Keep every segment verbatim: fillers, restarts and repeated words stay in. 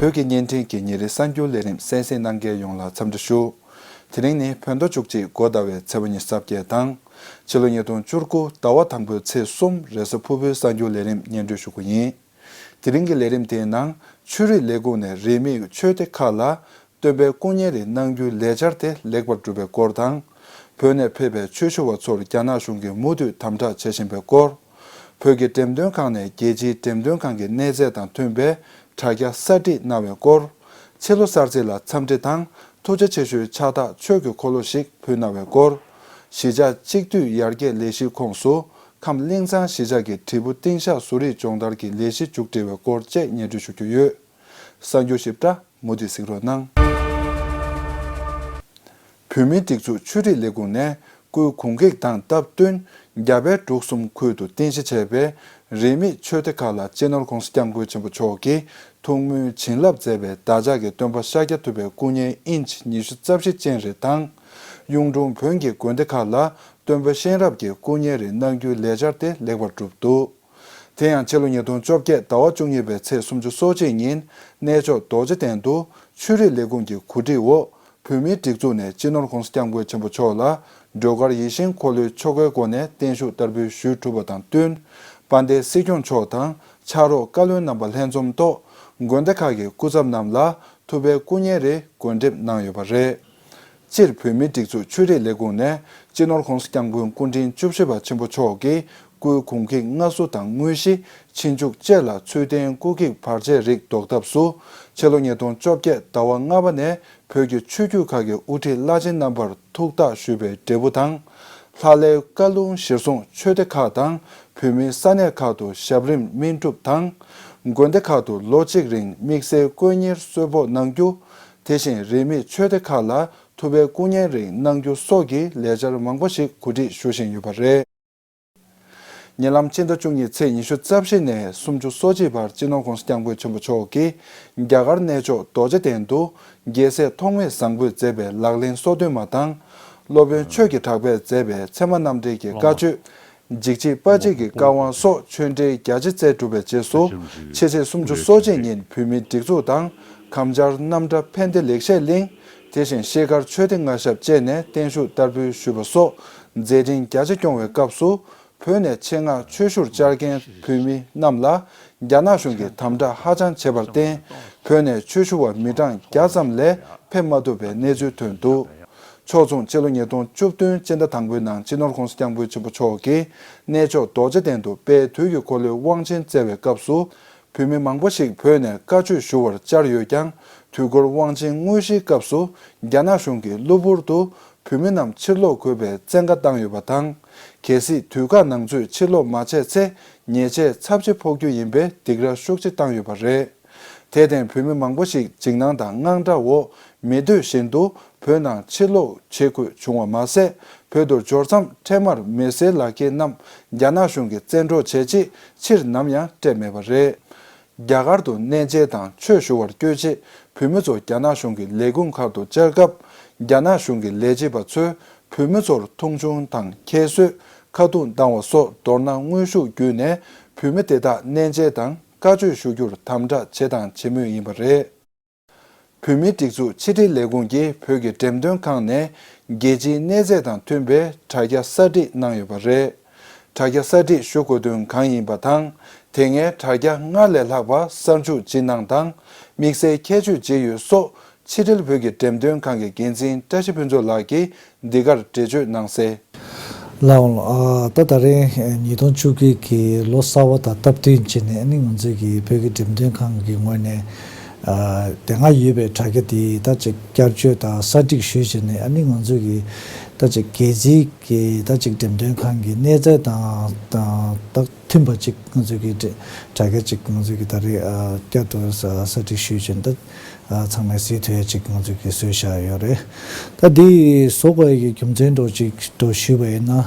བོད་ཀྱི་བརྙན་འཕྲིན་གྱི་ཉིན་རེའི་གསར་འགྱུར་ལས་རིམ་གསན་གཟིགས་གནང་མཁན་ཡོངས་ལ་འཚམས་འདྲི་ཞུ། དེ་རིང་ནི་བོད་ཟླ་བཅུ་གཅིག་འགོ་ཟླ་བའི་ཚེས་པ་ཉི་ཤུ་རྩ་བརྒྱད་དང་། ཕྱི་ལོ་ཉིས་སྟོང་བཅུ་དགུ་ཟླ་བ་དང་པོའི་ཚེས་གསུམ་རེས་གཟའ་ཕུར་བུའི་གསར་འགྱུར་ལས་རིམ་སྙན་སྒྲོན་ཞུ་རྒྱུ་ཡིན། དེ་རིང་གི་ལས་རིམ་དེའི་ནང་ཆོས་རིག་ལས་ཁུངས་ནས་རིས་མེད་ཆོས་སྡེ་ཁག་ལ་སྟོན་པའི་སྐུ་བརྙན་རིགས་གནང་རྒྱུའི་ལས་འཆར་དེ་ལེགས་པར་གྲུབ་པའི་སྐོར་དང་། བོད་ནས་ཕེབས་པའི་ཆོས་ཞུ་བ་ཚོར་རྒྱ་ནག་གཞུང་གིས་མུ་མཐུད་དམ་དྲག་བྱེད་བཞིན་པའི་སྐོར། བོད་ཀྱི་འགྲེམས་སྟོན་ཁང་ནས་རྒྱལ་སྤྱིའི་འགྲེམས་སྟོན་ཁང་གི་གནས་ཚད་དང་མཐུན་པའི་དྲ་རྒྱ་གསར་སྒྲིག་གནང་བའི་སྐོར། ཕྱི་ལོ་གསར་ཚེས་ལ་འཚམས་འདྲི་དང་ཐུགས་རྗེ་ཆེ་ཞུའི་ཕྱག་རྟགས་ཆོས་ཀྱི་འཁོར་ལོ་ཞིག་ཕུལ་གནང་བའི་སྐོར། གཞིས་ཆགས་གཅིག་སྡུད་ཡར་རྒྱས་ལས་གཞིའི་ཁོངས་སུ་ཁམས་གླིང་ཚང་གཞིས་ཆགས་ཀྱི་དྲིལ་བུ་ཏིང་ཤག་བཟོ་རིག་སྦྱོང་བརྡར་གྱི་ལས་གཞི་མཇུག་སྒྲིལ་བའི་སྐོར་བཅས་སྙན་སྒྲོན་ཞུ་རྒྱུ་ཡོད། གསར་འགྱུར་ཞིབ་ཕྲ་མུ་མཐུད་གཟིགས་རོགས་གནང་། བོད་མིའི་སྒྲིག་འཛུགས་ཆོས་རིག་ལས་ཁུངས་ནས་སྐུའི་གུང་གེགས་དང་སྟབས་བསྟུན་རྒྱ་བལ་འབྲུག་གསུམ་ཁུལ་དུ་རྟེན་གཞི་བྱས་པའི་རིས་མེད་ཆོས་སྡེ་ཁག་ལ་སྤྱི་ནོར་༸གོང་ས་༸སྐྱབས་མགོན་ཆེན་པོ་མཆོག་གིས་ཐུགས་སྨོན་བྱིན་རླབས་མཛད་པའི་བདག་ཅག་གི་སྟོན་པ་ཤཱཀྱ་ཐུབ་པའི་སྐུ་བརྙན་ཨིན་ཅི་ཉི་ཤུ་རྩ་བཞི་ཅན་རེ་དང་། གཡུང་དྲུང་བོན་གྱི་དགོན་སྡེ་ཁག་ལ་སྟོན་པ་གཤེན་རབ་ཀྱི་སྐུ་བརྙན་རེ་གནང་རྒྱུའི་ལས་འཆར་དེ་ལེགས་པར་གྲུབ་འདུག། དེ་ཡང་ཕྱི་ལོ་ཉིས་སྟོང་བཅོ་བརྒྱད་ཟླ་བ་བཅུ་གཉིས་པའི་ཚེས་སུམ་ཅུ་སོ་གཅིག་ཉིན་གནས་མཆོག་རྡོ་རྗེ་གདན་དུ་ཆོས་རིག་ལས་ཁུངས་ཀྱི་གོ་སྒྲིག་འོག་བོད་མིའི་སྒྲིག་འཛུགས་ནས་སྤྱི་ནོར་༸གོང་ས་༸སྐྱབས་མགོན་ཆེན་པོ་མཆོག་ལ་སྒྲོལ་དཀར་ཡིད་བཞིན་འཁོར་ལོའི་ཆོ་གའི་སྒོ་ནས་བརྟན་བཞུགས་བསྟར་འབུལ་ཞུས་གྲུབ་པ་དང་བསྟུན། དཔལ་ལྡན་སྲིད་སྐྱོང་མཆོག་དང་ཕྱག་རོགས་བཀའ་བློན་རྣམ་པ་ལྷན་འཛོམས་ཐོག་དགོན་སྡེ་ཁག་གི་སྐུ་ཚབ་རྣམས་ལ་ཐུབ་པའི་སྐུ་བརྙན་རེ་བགོ་འགྲེམས་གནང་ཡོད་པ་རེད། སྤྱིར་བོད་མིའི་སྒྲིག་འཛུགས་ཆོས་རིག་ལས་ཁུངས་ནས་སྤྱི་ནོར་༸གོང་ས་༸སྐྱབས་མགོན་སྐུ་ཕྲེང་བཅུ་བཞི་པ་ཆེན་པོ་མཆོག་གི་སྐུའི་གུང་གེགས་མངའ་གསོལ་དང་དངོས་གཞི་ཕྱི་འཇུག་བཅས་ལ་ཚུལ་ལྡན་སྐུ་གེགས་བར་ཆད་རིགས་ཟློག་ཐབས་སུ་ཕྱི་ལོ་ཉིས་སྟོང་བཅོ་བརྒྱད་ཟླ་བ་ལྔ་པ་ནས་བོད་ཀྱི་ཆོས་བརྒྱུད་ཁག་གི་དབུ་ཁྲིད་བླ་ཆེན་རྣམ་པར་ཐུགས་བརྟག་ཞུས་པའི་འབྲས་བུ་དང་། ལྷ་ལས་བཀའ་ལུང་གཞིར་བཟུང་ཆོས་སྡེ་ཁག་དང་བོད་མིའི་ས་གནས་ཁག་ཏུ་ཞབས་རིམ་སྨིན་སྒྲུབ་དང་། དགོན་སྡེ་ཁག་ཏུ་ལོ་གཅིག་རིང་དམིགས་བསལ་དཀོན་གཉེར་གསོལ་ཕོགས་གནང་རྒྱུ། དེ་བཞིན་རིས་མེད་ཆོས་སྡེ་ཁག་ལ་ཐུབ་པའི་སྐུ་བརྙན་རིགས་གནང་རྒྱུ་སོགས་ཀྱི་ལས་འཆར་མང་པོ་ཞིག་གོ་སྒྲིག་ཞུ་བཞིན་ཡོད་པ་རེད། ཉེ་ལམ་ཕྱི་ཟླ་བཅུ་གཉིས་ཚེས་ཉི་ཤུ་རྩ་བཞི་ནས་སུམ་ཅུ་སོ་གཅིག་བར་སྤྱི་ནོར་༸གོང་ས་༸སྐྱབས་མགོན་ཆེན་པོ་མཆོག་གིས་རྒྱ་གར་གནས་མཆོག་རྡོ་རྗེ་གདན་དུ་རྒྱལ་སྲས་ཐོགས་མེད་བཟང་པོས་མཛད་པའི་ལག་ལེན་སོ་བདུན་མ་དང་། སློབ་དཔོན་ཆོས་ཀྱི་གྲགས་པས་མཛད་པའི་ཚད་མ་རྣམ་འགྲེལ་གྱི་བཀའ་ཆོས། འཇིགས་བྱེད་དཔའ་བྱེད་ཀྱི་བཀའ་དབང་སོགས་ཆོས་འབྲེལ་རྒྱ་ཆེ་བསྩལ་གྲུབ་པའི་རྗེས་སུ། ཕྱི་ཚེས་སུམ་ཅུ་སོ་གཅིག་ཉིན་བོད་མིའི་སྒྲིག་འཛུགས་དང་། གམ་བཅར་རྣམ་གྲྭ་ཕན་བདེ་ལེགས་བཤད་གླིང་། དེ་བཞིན་ཤེལ་དཀར་ཆོས་སྡེ་མངའ་ཞབས་བཅས་ནས་བརྟན་བཞུགས་བསྟར་འབུལ་ཞུས་པ་སོགས་མཛད་འཕྲིན་རྒྱ་ཆེ་སྐྱོང་བའི་སྐབས་སུ། བོད་ནས་ཆེད་མངགས་ཆོས་ཞུར་བཅར་མཁན་བོད་མི་རྣམས་ལ་རྒྱ་ནག་གཞུང་གིས་དམ་དྲག་ཧ་ཅང་བྱས་པར་བརྟེན། བོད་ནས་ཆོས་ཞུ་བ་མི་གྲངས་བརྒྱ་ཙམ་ལས་ཕེབས་མ་ཐུབ་པའི་གནས་ཚུལ་ཐོན་འདུག། ཕྱོགས་མཚུངས་ཕྱི་ལོ་ཉིས་སྟོང་བཅུ་བདུན་སྤྱི་ཟླ་དང་པོའི་ནང་སྤྱི་ནོར་༸གོང་ས་༸སྐྱབས་མགོན་ཆེན་པོ་མཆོག་གིས་གནས་མཆོག་རྡོ་རྗེ་གདན་དུ་དཔལ་དུས་ཀྱི་འཁོར་ལོའི་དབང་ཆེན་བསྩལ་བའི་སྐབས་སུ། བོད་མི་མང་པོ་ཞིག་བོད་ནས་བཀའ་ཆོས་ཞུ་བར་བཅར་ཡོད་ཀྱང་། དུས་འཁོར་དབང་ཆེན་དངོས་གཞིའི་སྐབས་སུ་རྒྱ་ནག་གཞུང་གིས་གློ་བུར་དུ་བོད་མི་རྣམས་ཕྱིར་ལོག་དགོས་པའི་བཙན་བཀའ་བཏང་ཡོད་པ་དང་། གལ་སྲིད་དུས་བཀག་ནང་ཚུད་ཕྱིར་ལོག་མ་བྱས་ཚེ་ཉེས་ཆད་ཚབས་ཆེ་ཕོག་རྒྱུ་ཡིན་པའི་སྡིགས་ར་ཤུགས་ཆེ་བཏང་ཡོད་པ་རེད། དེར་བརྟེན་བོད་མི་མང་པོ་ཞིག་འཇིགས་སྣང་དང་དངངས་སྐྲག་འོག་མི་འདོད་བཞིན་དུ་བོད་ནང་ཕྱིར་ལོག་བྱེད་དགོས་བྱུང་བ་མ་ཟད། བོད་དུ་འབྱོར་མཚམས་འཕྲལ་མར་མི་སེར་ལག་འཁྱེར་རྣམས་རྒྱ་ནག་གཞུང་གིས་བཙན་འཕྲོག་བྱས་རྗེས་ཕྱིར་ནམ་ཡང་སྤྲད་མེད་པ་རེད། རྒྱ་གར་དུ་གནས་མཇལ་དང་ཆོས་ཞུ་བར་བསྐྱོད་རྗེས་བོད་མི་ཚོ་རྒྱ་ནག་གཞུང་གི་ལས་ཁུངས་ཁག་ཏུ་བཅར་སྐབས། རྒྱ་ནག་གཞུང་གི་ལས་བྱེད་པ་ཚོས་བོད་མི་ཚོར་མཐོང་ཆུང་དང་ཁྱད་གསོད། ཁ་རྡུང་བཏང་བ་སོགས་མདོར་ན་དངོས་ཤུགས་བརྒྱུད་ནས་བོད་མི་དེ་དག་གནས་མཇལ་དང་བཀའ་ཆོས་ཞུ་རྒྱུར་དམ་དྲག་བྱས་དང་བྱེད་མུས་ཡིན་པ་རེད། བོད་མིའི་སྒྲིག་འཛུགས་ཕྱི་དྲིལ་ལས་ཁུངས་ཀྱིས་བོད་ཀྱི་འགྲེམས་སྟོན་ཁང་ནས་རྒྱལ་སྤྱིའི་གནས་ཚད་དང་མཐུན་པའི་དྲ་རྒྱ་གསར་སྒྲིག་གནང་ཡོད་པ་རེད། དྲ་རྒྱ་གསར་སྒྲིག་ཞུ་དགོས་དོན་གང་ཡིན་པ་དང་། དེ་སྔའི་དྲ་རྒྱ་སྔར་ལས་ལྷག་པ་གསར་འཇུག་ཇི་གནང་དང་། དམིགས་བསལ་ཁྱད་ཆོས་ཇི་ཡོད་སོགས་ཕྱི་དྲིལ་བོད་ཀྱི་འགྲེམས་སྟོན་ཁང་གི་འགན་འཛིན་བཀྲ་ཤིས་ཕུན་ཚོགས་ལགས་ཀྱིས་འདི་གར་འགྲེལ་བརྗོད་གནང་གསལ། ལགས་འོང་། ཨ། ད་ད་རེས་ཉིས་སྟོང་བཅུ་དགུ་གི་ལོ་གསར་པ་དང་སྟབས་བསྟུན་བྱས་ནས། ཨ་ནི་ང་ཚོས་ཀྱི་བོད་ཀྱི་འགྲེམས་སྟོན་ཁང་གི་ངོས་ནས། ཨ། དེ་སྔ་ཡོད་པའི་དྲ་རྒྱ་དེ་ད་ཅིག་བསྐྱར་བཅོས་དང་གསར་སྒྲིག་ཞུས་བྱས་ནས། ཨ་ནི་ང་ཚོས་ཀྱི་ད་ཅིག་རྒྱལ་སྤྱིའི་གི་ད་ཅིག་འགྲེམས་སྟོན་ཁང་གི་གནས་ཚད་དང་དང་ད་མཐུན་པ་ཅིག་ང་ཚོས་ཀྱི་དྲ་དྲ་རྒྱ་ཅིག་ང་ཚོས་ཀྱི་ད་རེས། ཨ། བསྐྱར་དུ་གསར་སྒྲིག་ཞུས་བྱས་ནས། ད། ཨ། ཚང་མས་གཟིགས་ཐུབ་ཡ་ཅིག་ང་ཚོས་ཀྱིས་བཟོས་བཞག་ཡོད་རེད། ད་འདི་བཟོ་དགོས་ཡ་གི་རྒྱུ་མཚན་འདྲ་ཅིག་འདྲ་ཞུས་པ་ཡིན་ན།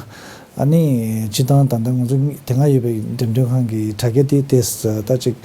ཨ་ནི་སྤྱིར་བཏང་ད་ལྟ་ང་ཚོ་དེ་སྔ་ཡོད་པའི་འགྲེམས་སྟོན་ཁང་གི་དྲ་རྒྱ་དེ་ཏོག་ཙམ་ད་ཅིག་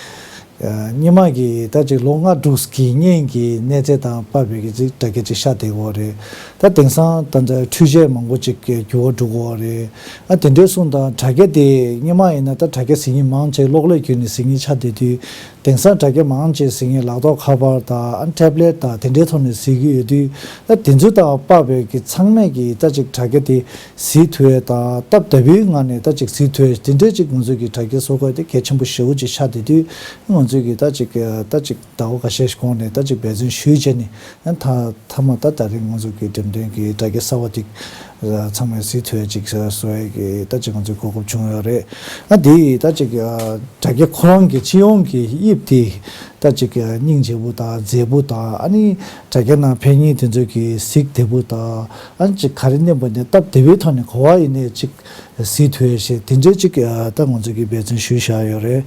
སྔོན་མ་གི་ད་ཅིག་ལོ་ལྔ་དྲུག་གི་སྔོན་གྱི་གནས་ཚད་དང་དཔག་པའི་གི་ཅིག་དྲ་རྒྱ་ཅིག་ཤར་བསྡད་ཡོད་རེད། ད་དེང་སང་ད་ལྟ་འཕྲུལ་ཆས་མང་པོ་ཅིག་འགྱུར་བ་འགྲོ་གི་ཡོད་རེད། ཨ་དེ་འདྲའི་སོང་ཙང་དྲ་རྒྱ་དེ་སྔོན་མ་ཡིན་ན་ད་དྲ་རྒྱ་གཟིགས་མཁན་མང་ཆེ་གློག་ཀླད་བརྒྱུད་ནས་གཟིགས་མཁན་ཆགས་བསྡད་དུས། དེང་སང་དྲ་རྒྱ་མང་ཆེ་གཟིགས་མཁན་ལག་ཐོག་ཁ་པར་དང་ཨ་ཊེབ་ལེཊ་དང་དེ་འདྲའི་ཐོག་ནས་གཟིགས་ཀྱི་ཡོད་དུས། ད་དེ་ཚོ་དང་དཔག་པའི་གི་ཚང་མས་གི་ད་ཅིག་དྲ་རྒྱ་དེ་གཟིགས་ཐུབ་ཡས་དང་སྟབས་བདེ་པོའི་ངང་ནས་ད་ཅིག་གཟིགས་ཐུབ་ཡས་དེ་འདྲའི་ཅིག་ང་ཚོ་གི་དྲ་རྒྱ་བཟོ་དགོས་དེ་གལ་ཆེན་པོ་ཞེ་པོ་ཅིག་ཆགས་བསྡད་དུས། ང་ཚོས་གི་ད་ཅིག་ད་ཅིག་ཟླ་བ་ཁ་ཤས་ཤིག་གོང་ནས་ད་ཅིག་འབད་བརྩོན་ཞུས་བྱས་ནས། ཨ་མཐའ་མཐའ་མ་ད་ད་རེས་ང་ཚོ་གི་འགྲེམས་སྟོན་གྱི་དྲ་རྒྱ་གསར་པ་དེ་ཚང་མས་གཟིགས་ཐུབ་ཡས་ཅིག་བཟོ་ཡས་ཀྱི་ད་ཅིག་ང་ཚོའི་གོ་སྐབས་བྱུང་ཡོད་རེད། ཨ་དེ་ད་ཅིག་དྲ་རྒྱ་ཁོ་རང་གི་སྤྱི་ཡོངས་ཀྱི་དབྱིབས་དེ་ད་ཅིག་སྙིང་རྗེ་པོ་དང་མཛེས་པོ་དང་། ཨ་ནི་དྲ་རྒྱ་ནང་ཕེབས་མཁན་དེ་ཚོ་གི་གཟིགས་བདེ་པོ་དང་། ཨ་ནི་ཅིག་ག་རེ་ནས་པ་ནས་སྟབས་བདེ་པོའི་ཐོག་ནས་ག་པར་ཡིན་ནའི་ཅིག་གཟིགས་ཐུབ་ཡས་ཞེས་དེ་འདྲའི་ཅིག་ད་ང་ཚོ་གིས་འབད་བརྩོན་ཞུས་བཞག་ཡོད་རེད།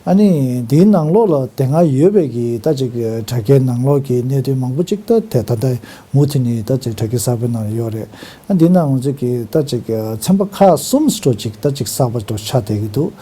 ཨ་ནི་དེའི་ནང་ལོགས་ལ་དེ་སྔ་ཡོད་པའི་གི་ད་ཅིག་དྲ་རྒྱའི་ནང་ལོགས་ཀྱི་གནད་དོན་མང་པོ་ཅིག་ད་དེ་ད་ལྟ་མུ་མཐུད་ནས་ད་ཅིག་དྲ་རྒྱ་གསར་པའི་ནང་ཡོད་རེད། ཨ་འདི་ནང་ང་ཚོ་གི་ད་ཅིག་ཚན་པ་ཁག་གསུམ་འདྲ་ཅིག་ད་ཅིག་གསར་པ་འདྲ་ཆགས་བསྡད་ཀྱི་འདུག་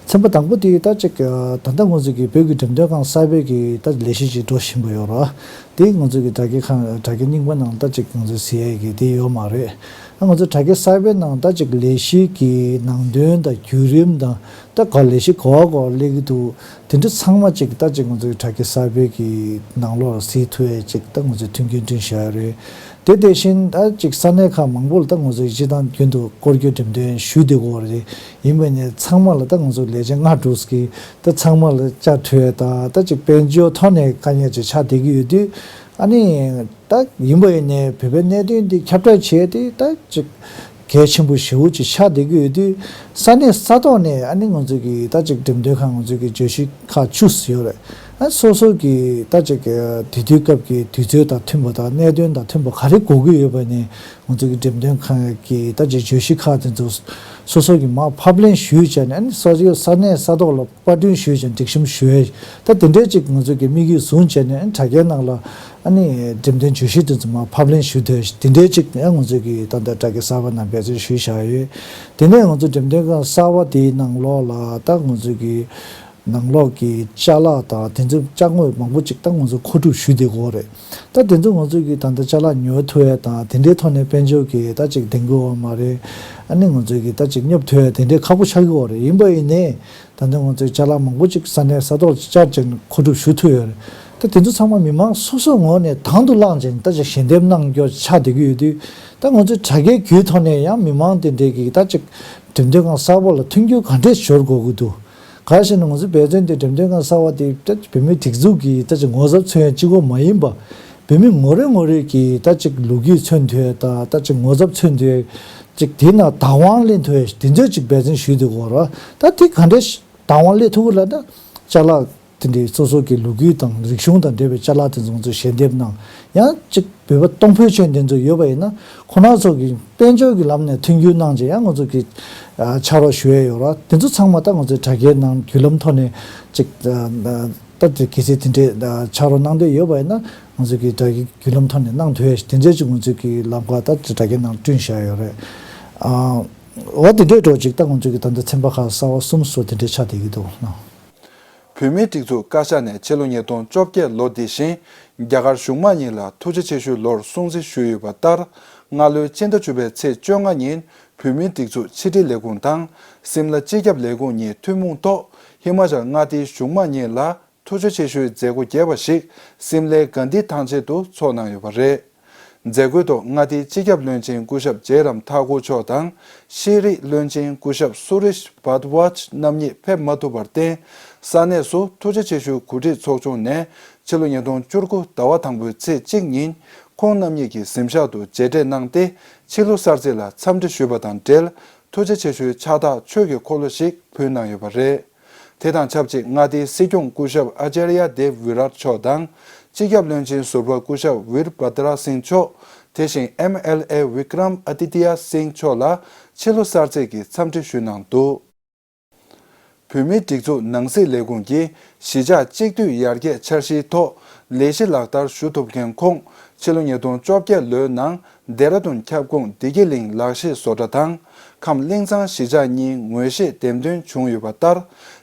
ཚན་པ་དང་པོ་དེ་ད་ཅིག་ད་ལྟ་ང་ཚོ་གི་བོད་ཀྱི་འགྲེམས་སྟོན་ཁང་གསར་པའི་གི་ད་ལས་གཞི་ཅིག་འགྲོ་བཞིན་པ་ཡོད་རེད། དེ་ང་ཚོ་གི་དྲ་རྒྱའི་ཁང་དྲ་རྒྱ་རྙིང་པ་ནང་ད་ཅིག་ང་ཚོ་གཟིགས་ཡས་ཀྱི་དེ་ཡོད་མ་རེད། ཨ་ང་ཚོ་དྲ་རྒྱ་གསར་པའི་ནང་ད་ཅིག་ལས་གཞི་གི་ནང་དོན་དང་བརྒྱུད་རིམ་དང་། ད་ག་ལས་གཞི་ག་བ་ག་བ་སླེབས་ཀྱི་འདུག་དེ་འདྲ་ཚང་མ་ཅིག་ད་ཅིག་ང་ཚོའི་དྲ་རྒྱ་གསར་པའི་གི་ནང་ལོགས་གཟིགས་ཐུབ་ཡས་ཅིག་ད་ང་ཚོས་མཐུན་རྐྱེན་བསྐྲུན་བཞག་ཡོད་རེད། དེ་དེ་བཞིན་ད་ཅིག་ས་གནས་ཁག་མང་པོ་ལ་ད་ང་ཚོས་སྤྱིར་བཏང་རྒྱུན་དུ་སྐོར་སྐྱོད་འགྲེམས་སྟོན་ཞུ་བསྡད་ཡོད་རེད། ཡིན་པ་ནས་ཚང་མ་ལ་ད་ང་ཚོ་ལས་བྱེད་ལྔ་དྲུག་གིས་ད་ཚང་མ་ལ་བཅར་ཐུབ་ཡས་དང་ད་ཅིག་དཔལ་འབྱོར་ཐོག་ནས་དཀའ་ངལ་ཅིག་ཆགས་བསྡད་ཀྱི་ཡོད་དུས། ཨ་ནི་ད་ཡིན་པ་ཡིན་ནའི་བོད་པའི་གནད་དོན་འདི་ཁྱབ་བསྒྲགས་བྱས་ཏེ་ད་ཅིག་གལ་ཆེན་པོ་ཞེ་པོ་ཅིག་ཆགས་བསྡད་ཀྱི་ཡོད་དུས། ས་གནས་ས་ཐོག་ནས་ཨ་ནི་ང་ཚོ་གི་ད་ཅིག་འགྲེམས་སྟོན་ཁང་ང་ཚོ་གི་བརྗོད་གཞི་ཁག་བཅུ་ཡོད་རེད། ཨ་སོ་སོ་གི་ད་ཅིག་དེ་དུས་སྐབས་ཀྱི་དུས་ཚོད་དང་མཐུན་པ་དང་གནད་དོན་དང་མཐུན་པ་ག་རེ་དགོས་ཀྱི་ཡོད་པ་ནས་ང་ཚོ་གི་འགྲེམས་སྟོན་ཁང་གི་ད་ཅིག་བརྗོད་གཞི་ཁག་དེ་ཚོ་སོ་སོ་གི་མར་ཕབ་ལེན་ཞུས་བྱས་ནས། ཨ་ནི་སོ་སོའི་ས་གནས་ས་ཐོག་ལ་པར་སྐྲུན་ཞུས་ཀྱང་སྒྲིག་གཤོམ་ཞུ་ཡས། ད་དེ་འདྲའི་ཅིག་ང་ཚོ་གི་དམིགས་ཡུལ་བཟུང་བྱས་ནས་དྲ་རྒྱའི་ནང་ལ་ཨ་ནི་འགྲེམས་སྟོན་བརྗོད་གཞི་དེ་ཚོ་མར་ཕབ་ལེན་ཞུ་ཐུབ་ཡས་དེ་འདྲའི་ཅིག་ཡང་ང་ཚོ་གི་ད་ལྟ་དྲ་རྒྱ་གསར་པ་ནང་འབད་བརྩོན་ཞུས་བཞག་ཡོད། དེ་ནས་ང་ཚོ་འགྲེམས་སྟོན་ཁང་གསར་པ་དེའི་ནང་ལོགས་ལ་ད་ང་ཚོ་གི་ནང་ལོགས་ཀྱི་ཅ་ལག་དང་དེ་ཚོ་ཅ་དངོས་མང་པོ་ཅིག་ད་ང་ཚོ་མཁོ་སྒྲུབ་ཞུ་བསྡད་ཀྱི་ཡོད་རེད། ད་དེ་ཚོ་ང་ཚོ་གི་ད་ལྟ་ཅ་ལག་ཉོ་ཐུབ་ཡས་དང་དེ་འདྲའི་ཐོག་ནས་དཔལ་འབྱོར་གྱི་ད་ཅིག་ལྡང་གི་ཡོད་མ་རེད། ཨ་ནི་ང་ཚོ་གི་ད་ཅིག་སྙོབ་ཐུབ་ཡས་དེ་འདྲའི་ཁག་པོ་ཆགས་ཀྱི་ཡོད་རེད། ཡིན་པ་ཡིན་ནའི། ད་ལྟ་ང་ཚོས་ཅ་ལག་མང་པོ་ཅིག་ས་གནས་ས་ཐོག་བཅར་ཅིག་མཁོ་སྒྲུབ་ཞུ་ཐུབ་ཡོད་རེད། ད་དེ་ཚོ་ཚང་མ་མི་མང་སོ་སོའི་ངོས་ནས་དང་དུ་བླངས་ཅིག་ད་ཅིག་ཞལ་འདེབས་གནང་རྒྱུ་ཆགས་བསྡད་ཀྱི་ཡོད་དུས། ད་ང་ཚོས་དྲ་རྒྱའི་བརྒྱུད་ཐོག་ནས་ཡང་མི་མང་དེ་འདྲས་ཀྱིས་ད་ཅིག་འགྲེམས་སྟོན་ཁང་གསར་པ་ལ་མཐུན་འགྱུར་ག་འདྲས་སྦྱོར་དགོས་ཀྱི་འདུག་ག་རེ་ཟེར་ན་ང་ཚོའི་འབད་བརྩོན་དེ་འགྲེམས་སྟོན་ཁང་གསར་པ་དེ་ད་བོད་མིའི་སྒྲིག་འཛུགས་ཀྱི་ད་ཅིག་ངོ་ཚབ་མཚོན་ཡས་གཅིག་པོ་མ་ཡིན་པ། བོད་མི་ངོ་རེ་ངོ་རེ་གི་ད་ཅིག་ལོ་རྒྱུས་མཚོན་ཐུབ་ཡས་དང་ད་ཅིག་ངོ་ཚབ་མཚོན་ཐུབ་ཡས། ཅིག་དེ་ནང་བདག་དབང་ལེན་ཐུབ་ཡས་དེ་ཚོ་ཅིག་འབད་བརྩོན་ཞུས་འདུག་གོ་ར། ད་དེ་ག་འདྲས་བདག་དབང་ལེན་ཐུབ་ཀྱི་ལ་ད་ཅ་ལག་དེ་འདྲའི་སོ་སོ་གི་ལོ་རྒྱུས་དང་རིག་གཞུང་དང་འབྲེལ་བའི་ཅ་ལག་དེ་ཚོ་ང་ཚོས་ཞལ་འདེབས་གནང་། ཡང་ཅིག་བོད་པ་གཏོང་ཕོད་ཅན་དེ་ཚོ་ཡོད་པ་ཡིན་ན་ཁོ་ན་ཚོ་གི་དཔལ་འབྱོར་གྱི་ལམ་ནས་མཐུན་འགྱུར་གནང་བྱས་ཡང་ང་ཚོ་གི་ཕྱག་རོགས་ཞུ་ཡས་ཡོད་ར། དེ་ཚོ་ཚང་མ་ད་ང་ཚོའི་དྲ་རྒྱའི་ནང་བརྒྱུད་ལམ་ཐོག་ནས་ཅིག་ད་དེ་གལ་སྲིད་དེ་འདྲའི་ཕྱག་རོགས་གནང་འདོད་ཡོད་པ་ཡིན་ན་ང་ཚོ་གི་དྲ་རྒྱའི་བརྒྱུད་ལམ་ཐོག་ནས་གནང་ཐུབ་ཡས་དེ་འདྲའི་ཅིག་ང་ཚོ་གི་ལམ་ཁ་ད་དྲ་རྒྱའི་ནང་བསྐྲུན་བཞག་ཡོད་རེད། ཨ་འོ་དེ་འདྲའི་འགྲོ་ཅིག་ད་ང་ཚོ་གི་ད་ལྟ་ཚན་པ་ཁག་གསར་པ་གསུམ་སོགས་དེ་འདྲའི་ཆགས་བསྡད་ཀྱི་འདུག་ན། བོད་མིའི་སྒྲིག་འཛུགས་བཀའ་ཤག་ནས་ཕྱི་ལོ་ཉིས་སྟོང་བཅོ་བརྒྱད་ལོ་འདི་བཞིན་རྒྱ་གར་གཞུང་མང་གཉིས་ལ་ཐུགས་རྗེ་ཆེ་ཞུའི་ལོར་སྲུང་བརྩི་ཞུས་ཡོད་པ་ལྟར། སྔ་ལོའི་ཕྱི་ཟླ་བཅུ་པའི་ཚེས་བཅོ་ལྔ་ཉིན་བོད་མིའི་སྒྲིག་འཛུགས་ཕྱི་དྲིལ་ལས་ཁུངས་དང་སིམ་ལ་སྤྱི་ཁྱབ་ལས་ཁུངས་གཉིས་ཐུན་མོང་ཐོག་ཧི་མ་ཅལ་མངའ་སྡེའི་གཞུང་མང་གཉིས་ལ་ཐུགས་རྗེ་ཆེ་ཞུའི་མཛད་སྒོ་རྒྱས་པ་ཞིག་སིམ་ལའི་གྷན་དྷི་ཐང་ཆེན་དུ་ཚོགས་གནང་ཡོད་པ་རེད། མཛད་སྒོའི་ཐོག་མངའ་སྡེའི་སྤྱི་ཁྱབ་བློན་ཆེན་སྐུ་ཞབས་ཇེ་རམ་ཐ་ཀུར་མཆོག་དང་། ཤེས་རིག་བློན་ཆེན་སྐུ་ཞབས་སུ་རེཤ་བྷར་དི་ཝཱཇ་རྣམ་གཉིས་ཕེབས་མ་ཐུབ་པར་བརྟེན། ས་གནས་སུ་ཐུགས་རྗེ་ཆེ་ཞུའི་གོ་སྒྲིག་ཚོགས་ཆུང་ནས་ཕྱི་ལོ་ཉིས་སྟོང་བཅུ་དགུ་ཟླ་བ་དང་པོའི་ཚེས་གཅིག་ཉིན་ཁོང་རྣམ་གཉིས་ཀྱི་གཟིམ་ཤག་ཏུ་མཇལ་འཕྲད་གནང་སྟེ། ཕྱི་ལོ་གསར་ཚེས་ལ་འཚམས་འདྲི་ཞུས་པ་དང་འབྲེལ། ཐུགས་རྗེ་ཆེ་ཞུའི་ཕྱག་རྟགས་ཆོས་ཀྱི་འཁོར་ལོ་ཞིག་ཕུལ་གནང་ཡོད་པ་རེད། དེ་དང་ཆབས་ཅིག་མངའ་སྡེའི་སྲིད་སྐྱོང་སྐུ་ཞབས་ཨ་ཅཱརྱ་དེབ་ཝི་རཱཊ་མཆོག་དང་། སྤྱི་ཁྱབ་བློན་ཆེན་ཟུར་པ་སྐུ་ཞབས་ཝིར་བྷ་དྲ་སིང་མཆོག་དེ་བཞིན་ཨེམ་ཨེལ་ཨེ་བི་ཀྲམ་ཨ་ཏི་ཏི་ཡ་སིང་མཆོག་ལ་ཕྱི་ལོ་གསར་ཚེས་ཀྱི་འཚམས་འདྲི་ཞུས་གནང་འདུག་བོད་མིའི་སྒྲིག་འཛུགས་ནང་སྲིད་ལས་ཁུངས་ཀྱིས་གཞིས་ཆགས་གཅིག་སྡུད་ཡར་རྒྱས་འཆར་གཞིའི་ཐོག་ལས་གཞི་ལག་བསྟར་ཞུ་ཐུབ་མཁན་ཁོངས་ཕྱི་ལོ་ཉིས་སྟོང་བཅོ་བརྒྱད་ལོའི་ནང་ལྡེ་ར་ལྡུན་ཁྱབ་ཁོངས་བདེ་སྐྱིད་གླིང་ལག་ཤེས་བཟོ་གྲྭ་དང་ ཁམས་གླིང་ཚང་གཞིས་ཆགས་གཉིས་ངོས་བཞེས་འདེམས་ཐོན་བྱུང་ཡོད་པ་ལྟར།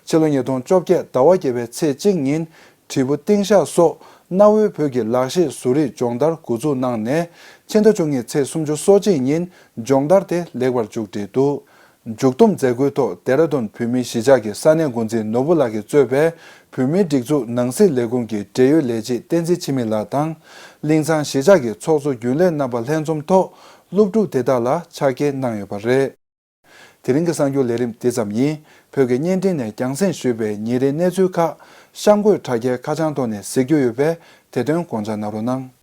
ཕྱི་ལོ་ཉིས་སྟོང་བཅོ་བརྒྱད་ཟླ་བ་བརྒྱད་པའི་ཚེས་གཅིག་ཉིན་དྲིལ་བུ་ཏིང་ཤག་སོགས་གནའ་བོའི་བོད་ཀྱི་ལག་ཤེས་བཟོ་རིག་སྦྱོང་བརྡར་འགོ་འཛུགས་གནང་ནས། ཕྱི་ཟླ་བཅུ་གཉིས་ཚེས་སུམ་ཅུ་སོ་གཅིག་ཉིན་སྦྱོང་བརྡར་དེ་ལེགས་པར་མཇུག་བསྒྲིལ་འདུག་མཇུག་བསྡོམས་མཛད་སྒོའི་ཐོག་ལྡེ་ར་ལྡུན་བོད་མིའི་གཞིས་ཆགས་ཀྱི་ས་གནས་འགོ་འཛིན་ནོར་བུ་ལགས་ཀྱིས་གཙོས་པའི་བོད་མིའི་སྒྲིག་འཛུགས་ནང་སྲིད་ལས་ཁུངས་ཀྱི་འབྲེལ་ཡོད་ལས་བྱེད་བསྟན་འཛིན་འཆི་མེད་ལགས་དང་། གླིང་ཚང་གཞིས་ཆགས་ཀྱི་ཚོགས་གཙོ་རྒྱུན་ལས་རྣམ་པ་ལྷན་འཛོམས་ཐོག་སློབ་ཕྲུག་དེ་དག་ལ་ཕྱག་འཁྱེར་གནང་ཡོད་པ་རེད། དེ་རིང་གི་གསར་འགྱུར་ལས་རིམ་འདི་ཙམ་ཡིན། བོད་ཀྱི་བརྙན་འཕྲིན་ནས་རྒྱང་སྲིང་ཞུས་པའི་ཉིན་རེའི་གནས་ཚུལ་ཁག་གཤམ་འཁོད་དྲ་རྒྱའི་ཁ་བྱང་ཐོག་ནས་གཟིགས་རྒྱུ་ཡོད་པས། དེ་དོན་དགོངས་འཇགས་གནང་རོགས་གནང་།